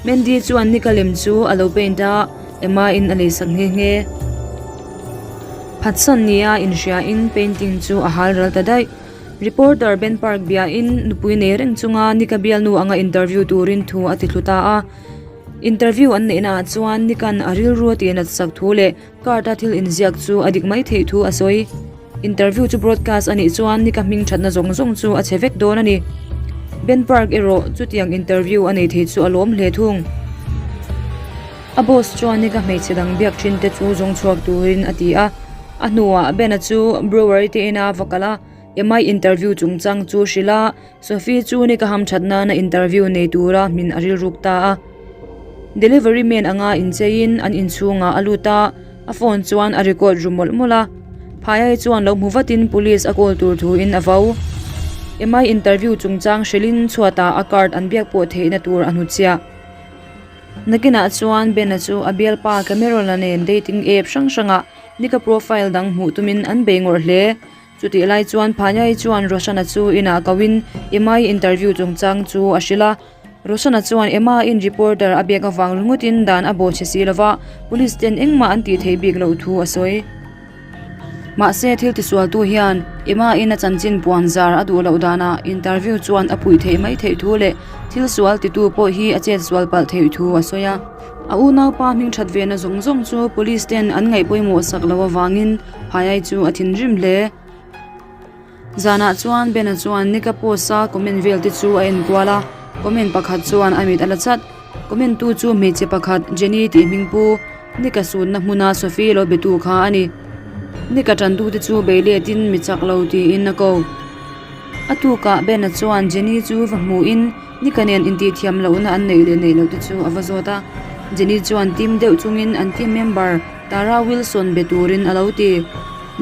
Mandy chuan Nika lem chu a lo paint a, Emma-in a leisak nghe nghe. Phatsan nia inhriain painting chu a hal ral ta daih. Reporter Ben Park biain nupui nei reng chunga Nika bialnu anga interview turin thu a ti thlu ta a. Interview an neihna ah chuan Nikan a rilru a tih nat sak thu leh card a thil inziak chu a dik mai theih thu a sawi. Interview chu broadcast a nih chuan Nika hming thatna zawng zawng chu a chhe vek dawn a ni. Ben Park erawh chutiang interview a nei thei chu a lawm hle thung. A boss chuan Nika hmeichhe dang biak thin te chu zawng chhuak turin a ti a. A hnuah Ben-a chu brewery te ina va kal a, Emma-i interview chungchang chu hrilh a, Sophie chu ni ka hamthat nana interview nei tura hmin a rilruk ta a. Delivery man anga incheiin an inchhungah a lut a, a phone chuan a record ru mawlh mawlh a. Phaiai chuan lo hmu vatin police a call tur thuin a vo. Emma-i interview chungchang hrilhin chhuatah a card an biak pawh theihna tur a hnutchhiah. Nakinah chuan Ben-a chu a bialpa Cameron-a nen dating app hrang hrangah Nika profile dang hmuh tumin an bei ngawrh hle. Chutih lai chuan Phanyai chuan Roshana chu inah koin Emma-i interview chungchang chu a hrilh a. Roshana chuan Emma-in reporter a biak avang ringawtin dan a bawhchhe si lova, police ten engmah an tih theih bik loh thu a sawi. Mahse thil tisualtu hian Emma-in a chanchin puan zar a duh loh danah interview chuan a puih theih mai theih thu leh thil sual titu pawh hi a chet sual palh theih thu a sawi a. A unaupa hming that vena zawng zawng chu police ten an ngaih pawimawh sak loh avangin Phaiai chu a thinrim hle. Zanah chuan Bena chuan Nika post a comment vel te chu a en kual a, comment pakhat chuan a mit a la chat. Comment tu chu hmeichhe pakhat Jenny tih hming pu Nika sunna hmuna Sophie lo betu kha a ni. Nika tantu te chu bei letin mi chak lo tiin a ko. A tukah Bena chuan Jenny chu va hmuhin Nika nen intihthiam lohna an neih leh neih loh te chu a va zawt a. Jenny chuan tim deuh chungin an team member Tara Wilson be turin a lo ti.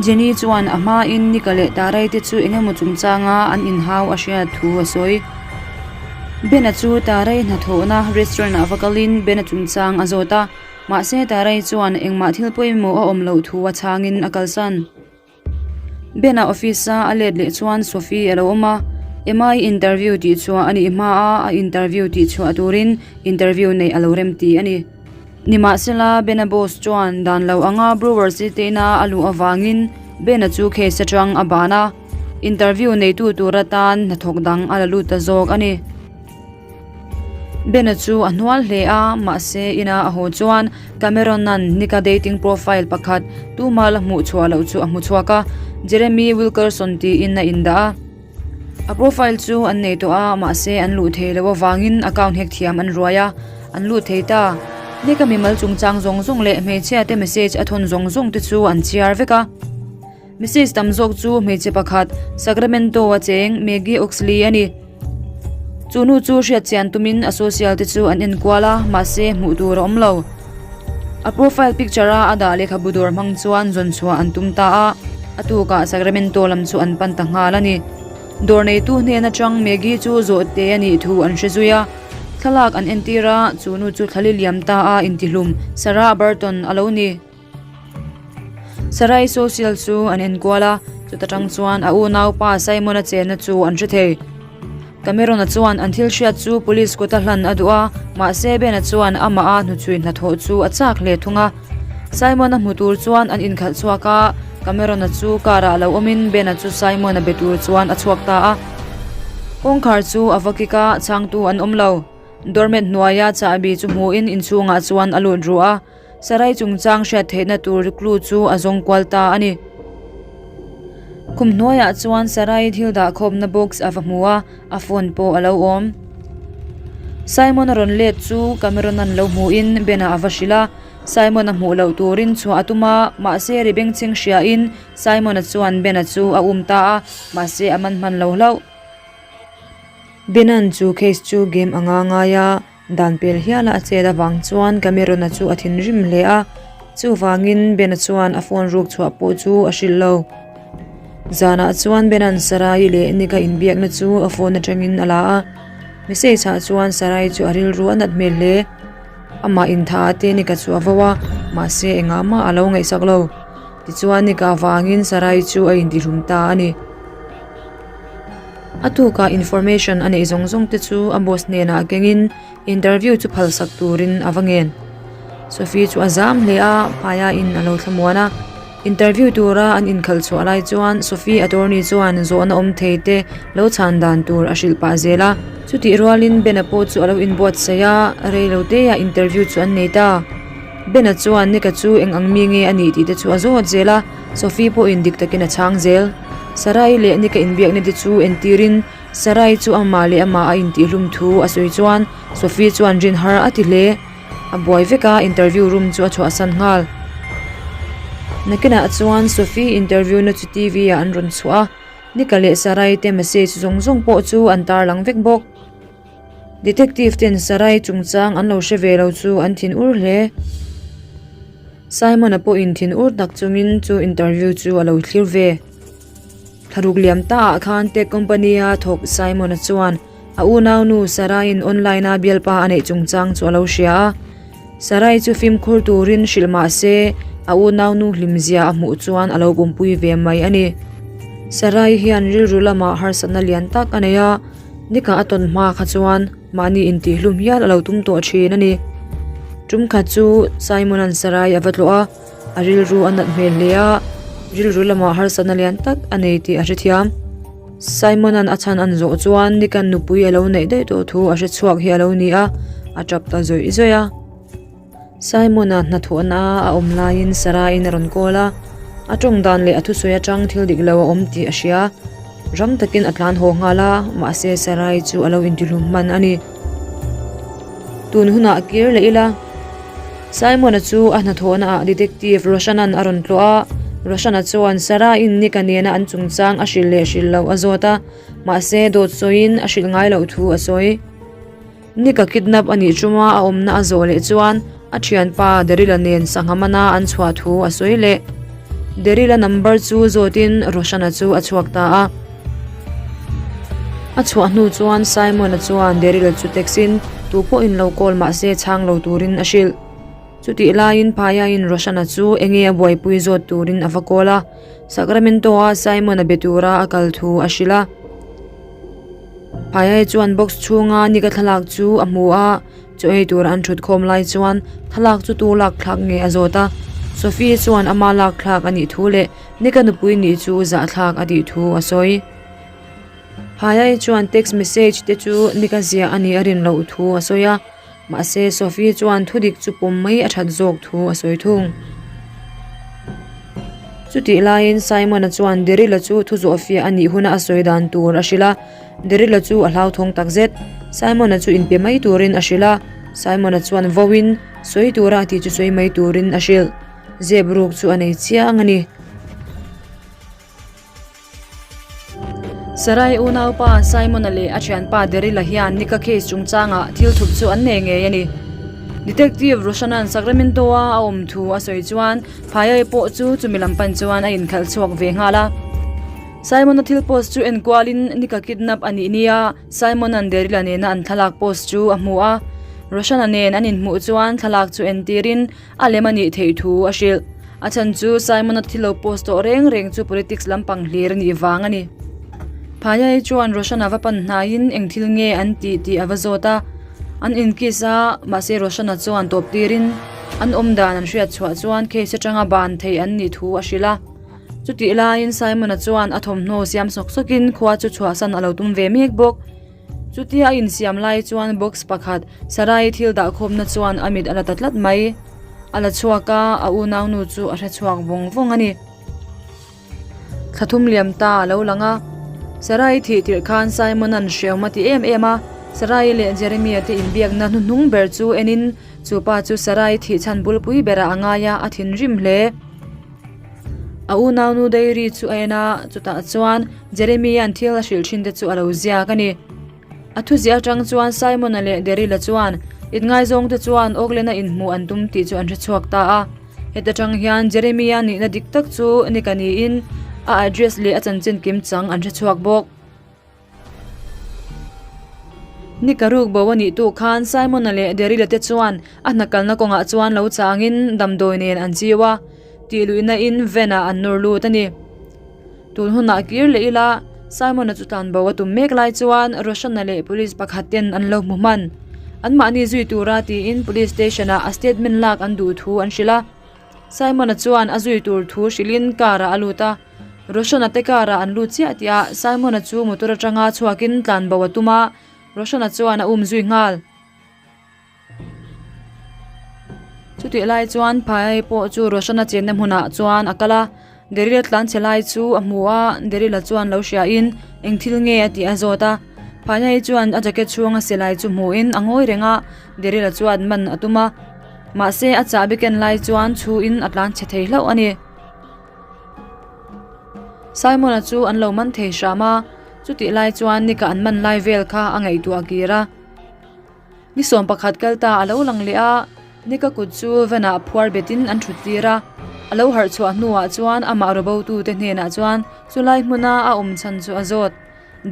Jenny chuan a hmain Nika leh Tarai te chu engemaw chungchanga an inhau a hriat thu a sawi. Ben-a chu Tarai hnathawhna restaurant ah va kalin Ben-a chungchang a zawt a, mahse Tarai chuan engmah thil pawimawh a awm loh thu a chhangin a kalsan. Ben-a office a a let leh chuan Sophie a lo awm a, Emma-i interview tih chhuah a nih hma a, a interview tih chhuah turin interview neih a lo rem ti a ni. Nimahsela, Ben-a boss chuan dan lo anga Brewers i teina a luh avangin Ben-a chu case atang a ban a, interview neitu tur atan hnathawk dang a la lut ta zawk a ni. Ben-a chu a hnual hle a, mahse ina a haw chuan Cameron-a'n Nick-a dating profile pakhat tuma la hmuh chhuah loh chu a hmu chhuak a, Jeremy Wilkerson tiin a indah a. A profile chu an nei tawh a, mahse an luh thei loh avangin account hack thiam an ruai a, an lut thei ta. Nick-a mimal chungchang zawng zawng leh hmeichhia te message a thawn zawng zawng te chu an chhiar vek a. Message tam zawk chu hmeichhe pakhat Sacramento a cheng Maggie Oxley a ni. Chu nu chu hriat chian tumin a social te chu an enkual a, mahse hmuh tur a awm lo. A profile picture a a dah lehkhabu dawr hmang chuan zawn chhuah an tum ta a, a tukah Sacramento lam chu an pan ta nghal a ni. Dawr neitu hnen atang Maggie chu zawh te a nih thu an hre zui a, thlalak an entir a, chu nu chu thlali liam ta a intihlum Sarah Burton a lo ni. Sarai social chu an enkual a, chuta tang chuan a unaupa Simon-a chenna chu an hre thei. Cameron-a chuan an thil hriat chu police kut a hlan a duh a, mahse Ben-a chuan amah a hnuchhui hnathawh chu a chak hle thung a. Simon-a hmu tur chuan an inkhalh chhuak a, Cameron-a chu car-ah lo awmin Ben-a chu Simon-a be tur chuan a chhuak ta a. Kawngkhar chu a va kik a, chhangtu an awm lo. Doormat hnuaia chahbi chu hmuhin inchhungah chuan a lut ruh a. Sarai chungchang hriat theihna tur clue chu a zawng kual ta a ni. Khum hnuaiah chuan Sarai thil dahkhawmna box a va hmu a, a phone pawh a lo awm. Simon a rawn let chu Cameron-a'n lo hmuhin Ben-a a va hrilh a, Simon-a hmuh loh turin chhuah a tum a, mahse ri bengchheng hriain Simon-a chuan Ben-a chu a um ta a, mahse a man hman lo hlauh. Ben-a'n chu case chu game anga ngai a. Dan pel hiala a chet avang chuan Cameron-a chu a thinrim hle a, chuvangin Ben-a chuan a phone ruk chhuah pawh chu a hrilh lo. Zanah chuan Ben-a'n Sarai leh Nick-a inbiakna chu a phone atangin a la a, message ah chuan Sarai chu a rilru a nat hmel hle. Amah intha te Nick-a chu a vo a, mahse engah mah a lo ngaihsak lo. Tichuan Nick-a avangin Sarai chu a intihlum ta a ni. A tukah information a neih zawng zawng te chu a boss hnenah kengin interview chu phalsak turin a va ngen. Sophie chu a zam hle a, Paya in a lo thlamuan a. Interview tura an inkhalh chhuah lai chuan Sophie attorney chuan zawhna awm thei te lo chhan dan tur a hrilh pah zel a. Chutih rualin Ben-a pawh chu a lo inbuatsaih a, reiloteah interview chu an nei ta. Ben-a chuan Nick-a chu eng ang mi nge a nih tih te chu a zawt zel a, Sophie pawhin dik takin a chhang zel. Sarai leh Nick-a inbiakna te chu entirin Sarai chu amah leh amah a intihhlum thu a sawi chuan Sophie chuan rin har a ti hle. A buai vek a, interview room chu a chhuahsan nghal. Nakinah chuan Sophie interview na chu TV ah an rawn chhuah a, Nick-a leh Sarai te message zawng zawng pawh chu an tarlang vek bawk. Detective ten Sarai chungchang an lo hre ve lo chu an thin ur hle. Simon-a pawhin thin ur tak chungin chu interview chu a lo thlir ve. Thlaruk liam ta ah khan tech company-a thawk Simon-a chuan a unaunu Sarai-in online-a bialpa a neih chungchang chu a lo hria a. Sarai chu fimkhur turin hrilh mah se a unaunu hlimzia a hmuh chuan a lo pumpui ve mai a ni. Sarai hian rilru lamah harsatna lian tak a nei a. Nika a tawn hma kha chuan mahni intihhlum hial a lo tum tawh thin a ni. Tum khat chu Simon-a'n Sarai a va tlawh a, a rilru a nat hmel hle a, rilru lamah harsatna lian tak a nei tih a hrethiam. Simon-a'n a chhan an zawh chuan Nika'n nupui a lo neih daih tawh thu a hre chhuak hi a lo ni a, a tap ta zawih zawih a. Simon-a hnathawhna a awm laiin Sarah-in a rawn call a, a tawng dan leh a thusawi atang thil dik lo a awm tih a hria. Rang takin a tlan haw nghal a, mahse Sarah-i chu a lo intihlum hman a ni. Tun hunah kir leh ila. Simon-a chu a hnathawhna ah Detective Roshan-a'n a rawn tlawh a, Roshan-a chuan Sarah-in Nick-a nena an chungchang a hrilh leh hrilh loh a zawt a, mahse dawt sawiin a hrilh ngai loh thu a sawi. Nick-a kidnap a nih ṭuma a awmna a zawh leh chuan a ṭhianpa Daryl-a nen sangha mana an chhuah thu a sawi leh. Daryl-a number chu zawtin Roshan-a chu a chhuak ta a. A chhuah hnu chuan Simon-a chuan Daryl-a chu text-in tu pawhin lo call mah se chhang lo turin a hrilh. Chutih laiin Phaiain Roshan-a chu enge a buaipui zawt turin a va call a, Sacramento-a Simon-a be tura a kal thu a hrilh a. Phaiai chuan box chhunga Nick-a thlalak chu a hmu a, chaw ei tura an thut khawm lai chuan thlalak chu tu lak thlak nge a zawt a. Sophie chuan ama lak thlak a nih thu leh Nick-a nupui nih chu zahthlak a tih thu a sawi. Phaiai chuan text message te chu Nick-a ziah a nih a rin loh thu a sawi a. Mahse, Sophie chuan thudik chu pawm mai a that zawk thu a sawi thung. Chutih laiin Simon-a chuan Daryl-a chu thu zawhfiah a nih huna a sawi dan tur a hrilh a, Daryl-a chu a hlauthawng tak zet. Simon-a chu inpe mai turin a hrilh a, Simon-a chuan vauin sawi tura a tih chu sawi mai turin a hrilh. Zep ruk chu a nei chiang a ni. Sarai unaupa Simon-a leh a thianpa Daryl-a hian Nick-a case chungchangah thil thup chu an nei ngei a ni. Detective Roshan-a'n Sacramento-a a awm thu a sawi chuan Phaiai pawh chu chumi lam pan chuan a inkhalh chhuak ve nghal a. Simon-a thil post chu en kualin Nick-a kidnap a nih nia Simon-a'n Daryl-a nena an thlalak post chu a hmu a. Roshan-a nen an inhmuh chuan thlalak chu entirin A lem a nih theih thu a hrilh. A chhan chu Simon-a thil lo post tawh reng reng chu politics lampang hlir a nih vang a ni. Phaiai chuan Roshan-a va pan hnaiin eng thil nge an tih tih a va zawt a. An inkiss a, mahse Roshan-a chuan tawp tirin an awm dan an hriat chhuah chuan case atanga ban theih an nih thu a hrilh a. Chutih laiin Simon-a chuan a thawmhnaw siam sawk sawkin khua chu chhuahsan a lo tum ve mek bawk. Chutia a insiam lai chuan box pakhat Sarai thil dahkhawmna chuan a mit a la ta tlat mai. A la chhuak a, a unaunu chu a hre chhuak vawng vawng a ni. Thla thum liam ta a lo lang a, Sarai thih tirh khan Simon-a'n hrehawm a ti em em a, Sarai leh Jeremia te inbiakna hnuhnung ber chu enin chu pa chu Sarai thih chhan bulpui berah a ngai a, a thinrim hle. A unaunu diary chu a en a, chutah chuan Jeremy-a'n thil a hrilh thin te chu a lo ziak a ni. A thuziah atang chuan Simon-a leh Daryl-a chuan inngaizawng te chuan Oakland-a inhmuh an tum tih chu an hre chhuak ta a. Heta tang hian Jeremy-a nihna dik tak chu Nick-a niin a address leh a chanchin kim chang an hre chhuak bawk. Ni ka ruk bo a nih tu khan Simon-a leh Daryl-a te chuan a hna kalna kawngah chuan lo changin damdawi nen an chiu a, tih luihna in van-ah an nawr lut a ni. Tun hunah kir leh ila Simon-a chu tlan bo a tum mek lai chuan Roshan-a leh police pakhat ten an lo hmu hman. Anmahni zui tura tiin police station-ah a statement lak an duh thu an hrilh a. Simon-a chuan a zui tur thu hrilhin car-ah a lut a, Roshan-a te car-ah an lut chiah tih ah Simon-a chu motor atanga chhuakin tlan bo a tum a, Roshan-a chuan a um zui nghal. Chutih lai chuan Phai pawh chu Roshan-a chenna hmunah chuan a kal a, Daryl-a tlan chhe lai chu a hmu a, Daryl-a chuan lo hriain eng thil nge a tih a zawt a, Phai chuan a jacket chhunga silai chu hmuhin a ngawi reng a, Daryl-a chuan man a tum a. Mahse a chahbi ken lai chuan chhuin a tlan chhe thei hlauh a ni. Simon-a chu an lo man thei hram a, chutih lai chuan Nick-a an man lai vel kha a ngaihtuah kir a. Ni 11 kal ta a lo lang leh a, Nick-a kut chu van-ah phuar betin an thut tir a. A lo harh chhuah hnuah chuan amah robotute hnenah chuan chulai hmuna a awm chhan chu a zawt.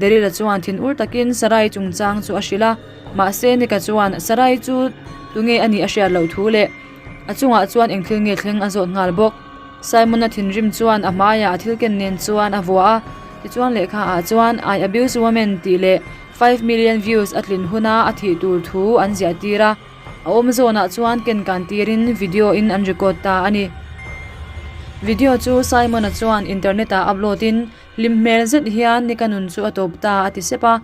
Daryl-a chuan thin ur takin Sarai chungchang chu a hrilh a, mahse Nick-a chuan Sarai chu tunge a nih a hriat loh thu leh a chungah chuan eng thil nge thleng a zawt nghal bawk. Simon-a thinrim chuan a hmaiah a thil ken nen chuan a vuah a, tichuan lehkha ah chuan I abuse women tih leh 5 million views a tlin huna a thih tur thu an ziah tir a, a awm zawnah chuan ken kan tirin video in an record ta a ni. Video chu Simon-a chuan internet ah upload in Hlim hmel zet hian Nika nun chu a tawp ta a ti sep a,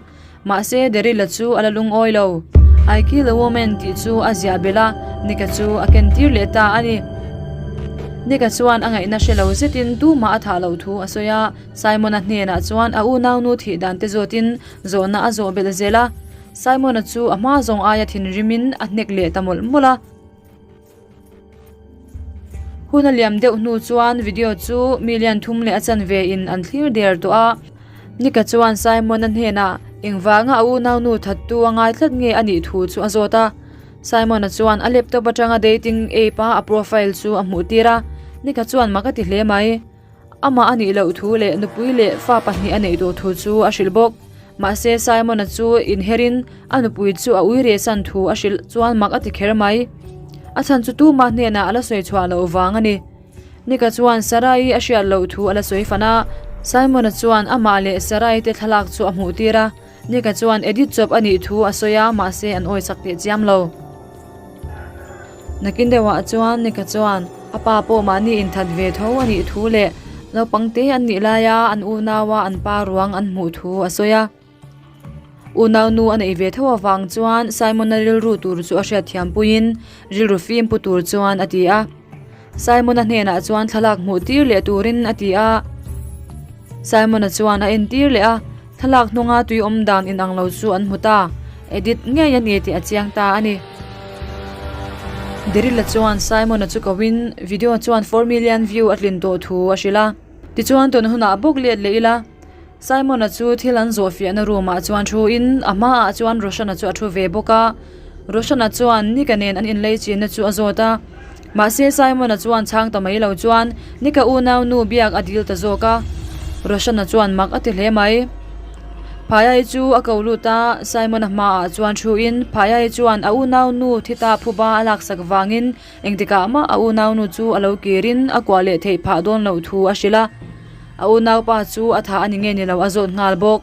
mahse Daryl-a chu a la lungawi lo. I kill a woman tih chu a ziah belh a, Nika chu a ken tir leh ta a ni. Nika chuan a ngaihna hre lo zetin tumah a thah loh thu a sawi a, Simon-a hnenah chuan a unaunu thih dan te zawtin zawhna a zawh belh zel a. Simon-a chu a hma zawng aia thinrimin a hnek leh ta mawlh mawlh a. Hun a liam deuh hnu chuan video chu million thum leh a chanve in an thlir der tawh a. Nika chuan Simon-a hnenah. Engvanga a unaunu thattu a ngai tlat nge a nih thu chu a zawt a. Simon-a chuan a laptop atanga dating app a a profile chu a hmuh tir a, Nika chuan mak a ti hle mai. Amah a nih loh thu leh nupui leh fa pahnih a neih tawh thu chu a hrilh bawk. Mahse Simon-a chu inherin a nupui chu a ui rehsan thu a hrilh chuan mak a ti kher mai. A chhan chu tumah hnenah a la sawi chhuah loh vang a ni. Nika chuan Sarai-i a hriat loh thu a la sawi fan a, Simon-a chuan amah leh Sarai te thlalak chu a hmuh tir a, Nika chuan edit chawp a nih thu a sawi a, mahse an awi chak teh chiam lo. Nakin deuhah chuan Nika chuan a pa pawh mahni inthat ve tho a nih thu leh naupang te an nih laia an unaua an pa ruang an hmuh thu a sawi a. Unaunu a neih ve tho avang chuan Simon-a rilru tur chu a hriatthiam puiin rilru fim pu tur chuan a ti a. Simon-a hnenah chuan thlalak hmuh tir leh turin a ti a. Simon-a chuan a entir leh a, thlalak hnunga tui awm dan inang lo chu an hmu ta. Edit ngei a ni tih a chiang ta a ni. Daryl-a chuan Simon-a chu koin video chuan 4 million view a tlin tawh thu a hrilh a. Tichuan tun hunah bawk let leh ila. Simon-a chu thil an zawh fiahna room ah chuan thu in a hmaah chuan Roshan-a chu a thu ve bawk a, Roshan-a chuan Nika nen an inlei chinna chu a zawt a, mahse Simon-a chuan chhang ta mai lo chuan Nika unau nu biak a dil ta zawk a, Roshan-a chuan mak a ti hle mai. Phaiai chu a ko lut a, Simon-a hmaah chuan thu in Phaiai chuan a unau nu thi ta phuba a laksak vangin engtikah mah a unau nu chu a lo kirin a kuah leh theih phah dawn loh thu a hrilh a. A unaupa chu a thah a ni nge ni lo a zawt nghal bawk.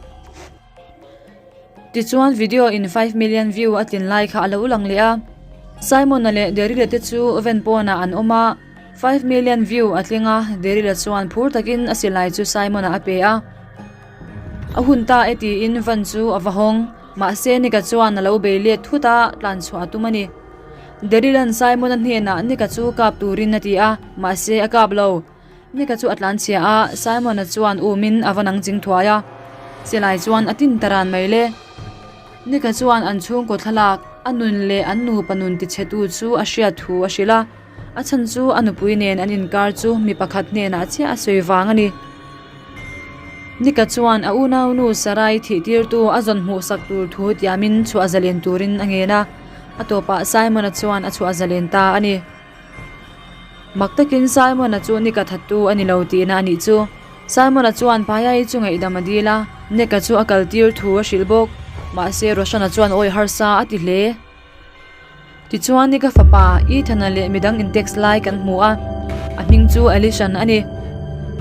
Tichuan video in 5 million view a tlin lai kha a lo lang leh a. Simon-a leh Daryl-a te chu van pawnah an awm a, 5 million view a tling a, Daryl-a chuan phur takin a silai chu Simon-a a pe a. A hun ta e tiin van chu a va hawng. Mahse Nika chuan a lo bei let thut a, tlan chhuah a tum a ni. Daryl-a'n Simon-a hnenah Nika chu kap turin a ti a, mahse a kap lo. Nika chu a tlan chhia a, Simon-a chuan umin a va nang ching thuai a, silai chuan a tin ta ran mai le. Nika chuan an chhungkaw thlalak, a nun leh an nupa nun tichhetu chu a hriat thu a hrilh a, a chhan chu a nupui nen an inkar chu mi pakhat hnenah chiah a sawi vang a ni. Nika chuan a unaunu Sarai thih tirtu a zawn hmuhsak tur thu tiamin chhuah zalen turin a ngen a, a tawpah Simon-a chuan a chhuah zalen ta a ni. Mak takin Simon-a chu Nick-a thattu a ni lo tihna a nih chu. Simon-a chuan Paya-i chu ngaihdam a dil a, Nick-a chu a kal tir thu a hrilh bawk. Mahse Roshan-a chuan awi harsa a ti hle. Tichuan Nick-a fapa Ethan-a leh midang in-text lai kan hmu a, a hming chu Alishan a ni.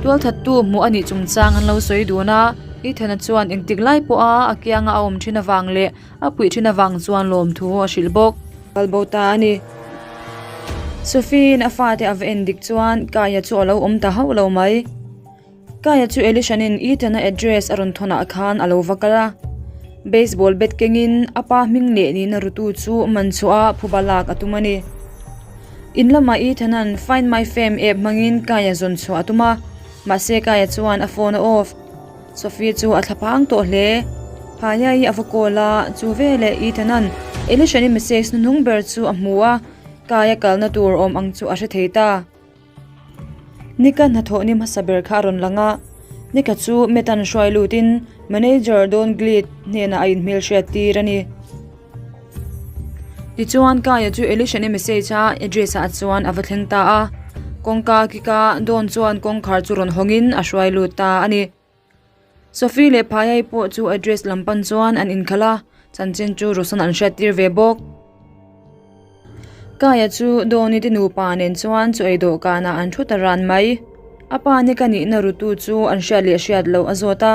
Tualthattu hmuh a nih chungchang an lo sawi dun a, Ethan-a chuan engtik lai pawha a kianga a awm thin avang leh A puih thin avang chuan lawmthu a hrilh bawk. Kal bo ta a ni. Sophie-in a fate a va en dik chuan Kaya chu a lo awm ta hauh lo mai. Kaya chu Elishan-in Ethan-a address a rawn thawnah khan a lo va kal a. Baseball bat kengin a pa hming leh nihna rutu chu man chhuah a phuba lak a tum a ni. In lamah Ethan-a'n Find My Fame app hmangin Kaya zawn chhuah a tum a, mahse Kaya chuan a phone a off. Sophie chu a thlaphang tawh hle. Phaya hi a va call a, chu veleh Ethan-a'n Elisha-ni message hnuhnung ber chu a hmu a, Kai a kalna tur awm ang chu a hre thei ta. Nika hnathawh ni hmasa ber kha a rawn lang a, Nika chu Matt-a'n hruai lutin manager Don Gleed hnenah a inhmelhriat tir a ni. Tichuan Kaya chu Elisha-ni message a address-ah chuan a va thleng ta a, kawngka kika Dawn chuan kawngkhar chu rawn hawngin a hruai lut ta a ni. Sophie leh Phaiai pawh chu address lam pan chuan an inkhalh a, chanchin chu Rosan an hriat tir ve bawk. Kaya chu Dawn-i te nupa nen chuan chaw ei dawhkanah an thu ta ran mai. A pa ni ka nihna rutu chu an hriat leh hriat loh a zawt a,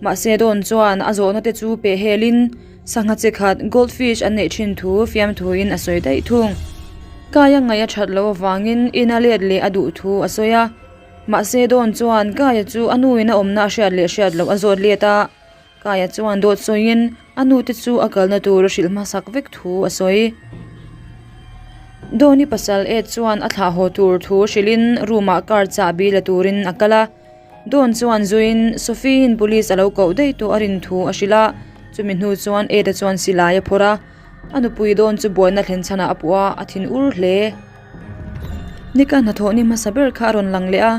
mahse Dawn chuan a zawhna te chu peh helin Sangha chi khat goldfish an neih thin thu fiamthuin a sawi daih thung. Kai a ngaih a that loh avangin ina let leh a duh thu a sawi a. Mahse Dawn chuan Kaia chu a nuin a awmna a hriat leh hriat loh a zawt let a. Kaia chuan dawt sawiin a nute chu a kalna tur a hrilh hmasak vek thu a sawi. Dawn-i pasal Ed chuan a thlah haw tur thu hrilhin room-ah car chahbi la turin a kal a. Dawn chuan zuiin Sophie-in police a lo koh daih tawh a rin thu a hrilh a, chumi hnu chuan Ed-a chuan silai a phawrh a, a nupui Dawn chu buaina thlen chhanah a puh a, a thin ur hle. Nika hnathawh ni hmasa ber kha a rawn lang leh a.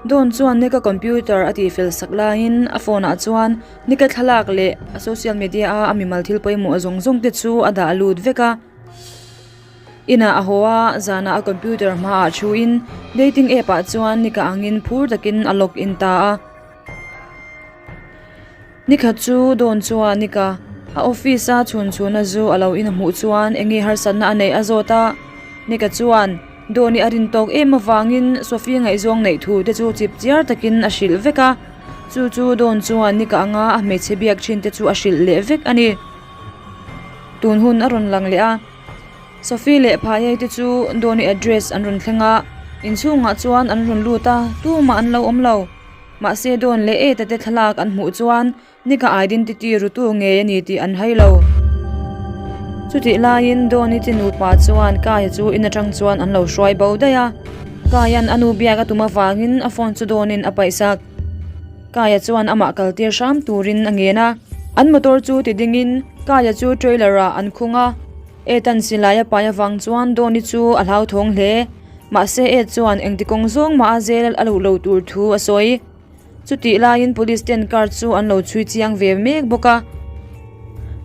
Dawn chuan Nick-a computer a tihfel sak laiin a phone ah chuan Nick-a thlalak leh a social media a a mimal thil pawimawh zawng zawng te chu a dah lut vek a. Inah a haw a, zanah a computer hmaah thuin dating app ah chuan Nick-a angin phur takin a log in ta a. Nikhat chu Dawn chuan Nika a office a chhun chhuna zu a lo in a hmuh chuan eng nge harsatna a neih a zawt a. Nika chuan Dawn-i a rin tawk em avangin Sophie ngaihzawng neih thu te chu chip chiar takin a hrilh vek a. Chu chu Dawn chuan Nika anga a hmeichhe biak thin te chu a hrilh leh vek a ni. Tun hun a rawn lang leh a. Sophie leh Phaiei te chu Dawn-i address an rawn thleng a, inchhungah chuan an rawn lut a, tumah an lo awm lo. Mahse Dawn leh Eta te thlalak an hmuh chuan Nika identity rutu ngei a ni tih an hai lo. Chutih laiin Dawn-i te nupa chuan Kaia chu in atang chuan an lo hruai bo daih a. Kaia'n a nu biak a tum avangin a phone chu Dawn-in a paihsak. Kaia chuan amah kaltir hram turin a ngen a. An motor chu ti dingin Kaia chu trailer ah an khung a. Eta'n silai a pai avang chuan Dawn-i chu a hlauthawng hle. Mahse Ed chuan engti kawng zawng mah a zel a luh lo tur thu a sawi. Chutih laiin police ten car chu an lo chhui chiang ve mek bawk a.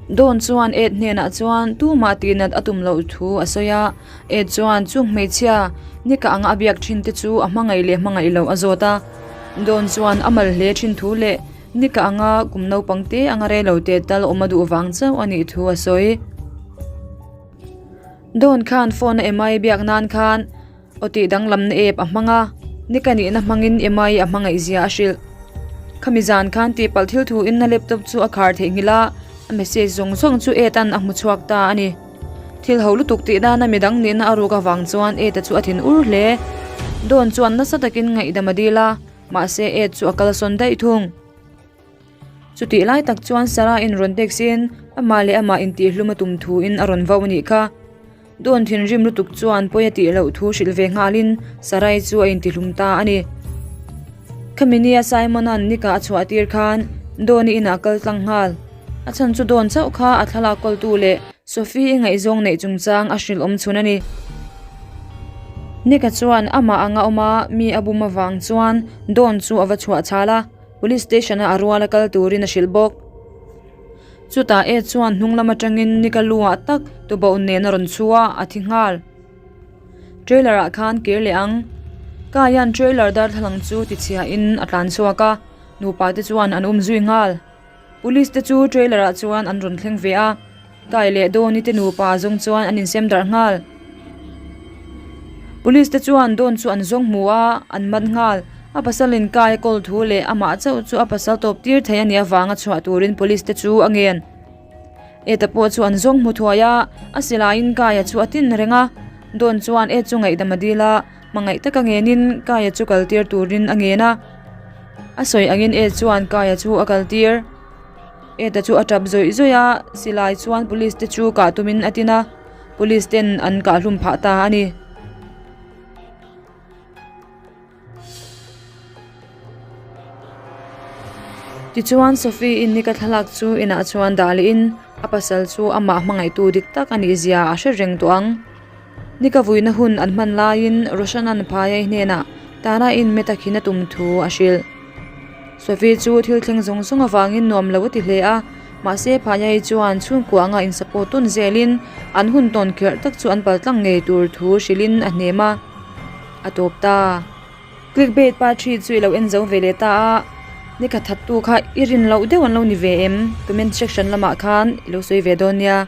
Dawn chuan Ed hnenah chuan tumah tihnat a tum loh thu a sawi a. Ed chuan chung hmeichhia Nika anga a biak thin te chu a hmangaih leh hmangaih loh a zawt a. Dawn chuan a mal hle thin thu leh Nika anga kum naupang te anga rei lo te tal awm a duh vang chauh a nih thu a sawi. Dawn khan phone a Emma-i biak nan khan aw tih danglamna app a hmang a, Nika nihna hmangin Emma-i a hmangaih zia a hrilh. Khami zan khan tihpalh thil thuin a laptop chu a khar theihnghilh a, a message zawng zawng chu Ed-a'n a hmu chhuak ta a ni. Thil ho lutuk tih dana midang nihna a ruk avang chuan Ed-a chu a thin ur hle. Dawn chuan nasa takin ngaihdam a dil a, mahse Ed chu a kalsawn daih thung. Chutih lai tak chuan Sarah in rawn text in amah leh amah intihhlum a tum thu in a rawn vau a nih kha. Dawn thinrim lutuk chuan pawi a tih loh thu hrilh ve nghal in Sarai chu a intihlum ta a ni. Khami nia Simon-a'n Nika a chhuah tir khan Dawn-i inah kal tlang nghal. A chhan chu Dawn chauh kha a thlalak kawltu leh Sophie-i ngaihzawng neih chungchang a hrilh awm chhun a ni. Nika chuan amah anga awm a mi a bum avang chuan Dawn chu a va chhuah chhal a. Police station a a rual a kal turin a hrilh bawk. Chutah Ed chuan hnung lam atangin Nika lu ah tak tuboh nen a rawn chhu a, a thi nghal. Trailer ah khan kir leh ang. Ka hian trailer darthlalang chu tichhia in a tlan chhuak a, nupa te chuan an um zui nghal. Police te chu trailer ah chuan an rawn thleng ve a, Kai leh Donny te nupa zawng chuan an insem darh nghal. Police te chuan Don chu an zawng hmu a, an man nghal. A pasal in Kai a kawl thu leh amah chauh chu a pasal tawp tir thei a nih avanga chhuah turin police te chu a ngen. Ed-a pawh chu an zawng hmu thuai a, a silaiin Kai-a chu a tin reng a. Don chuan Ed chu ngaihdam a dil a. Hmangaih taka ngenin Kaia chu kaltir turin a ngen a. A sawi angin Ed chuan Kaia chu a kaltir. Ed-a chu a tap zawih zawih a, silai chuan police te chu kah tumin a tin a, police ten an kah hlum phah ta a ni. Tichuan Sophie-in Nika thlalak chu inah chuan dah lehin a pasal chu amah hmangaihtu dik tak a nih zia a hre reng tawh ang. Nika vuina hun an hman laiin Roshan-a'n Phaiai hnenah Tara-in me takin a tum thu a hrilh. Sophie chu thil thleng zawng zawng avangin nuam lo a ti hle a, mahse Phaiai chuan chhungkua anga insupport tawn zelin an hun tawn kherh tak chu an paltlang ngei tur thu hrilhin a hnem a. A tawp ta. Clickbait pa thi chu i lo en zo ve leh ta a, nikhat that tu kha i rin loh deuh an lo ni ve em? Comment section lamah khan i lo sawi ve dawn nia.